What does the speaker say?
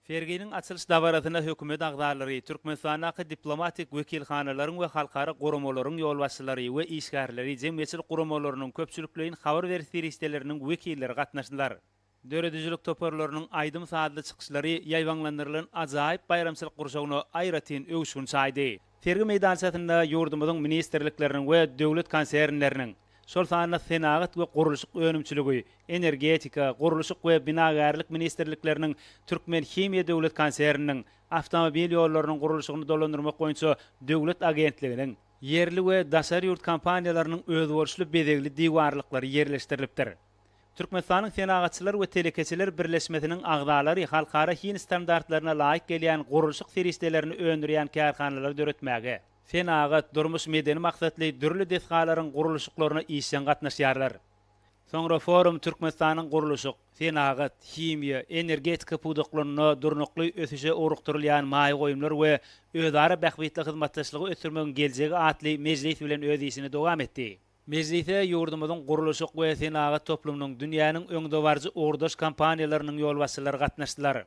Serginiň açylyş dabarasyna hökümet agzalary, Türkmenistandaky diplomatik wekilhanalaryň we halkara guramalaryň ýolbaşçylary we işgärleri, jemgyýetçilik guramalarynyň, köpçülikleýin habar beriş serişdeleriniň wekilleri gatnaşdylar. Döredijilik toparlarynyň aýdym-sazly çykyşlary ýaýbaňlandyrylan ajaýyp baýramçylyk gurşawyna aýratyn öwüşgin çaýdy. Sergi meýdançasynda ýurdumyzyň ministrlikleriniň we döwlet konsernleriniň, şol sanda Senagat we gurluşyk önümçiligi, Energetika, Gurluşyk we binagärlik ministrlikleriniň, Türkmenhimiýa döwlet konserniniň, Awtomobil ýollarynyň gurluşygyny dolandyrmak boýunça döwlet agentliginiň, ýerli we daşary ýurt kompaniýalarynyň özboluşly bezegli diwarlyklary ýerleşdirilipdir. Türkmenistanyň Senagatçylar we telekeçiler birleşmesiniň agzalary halkara hil standartlaryna laýyk gelýän gurluşyk serişdelerini öndürýän kärhanalary döretmäge, senagat, durmuş-medeni maksatly dürli desgalaryň gurluşyklaryna işjeň gatnaşýarlar. Soňra forum Türkmenistanyň gurluşyk, senagat, himiýa, energetika pudaklarynda durnukly ösüşe ugrukdyrylýan maýa goýumlar we özara bähbitli hyzmatdaşlygy ösdürmegiň geljegi atly mejlis bilen öz işini dowam etdi. Mejlise ýurdumyzyň gurluşyk we senagat toplumynyň dünýäniň öňdebaryjy ugurdaş kompaniýalarynyň ýolbaşçylary gatnaşdylar.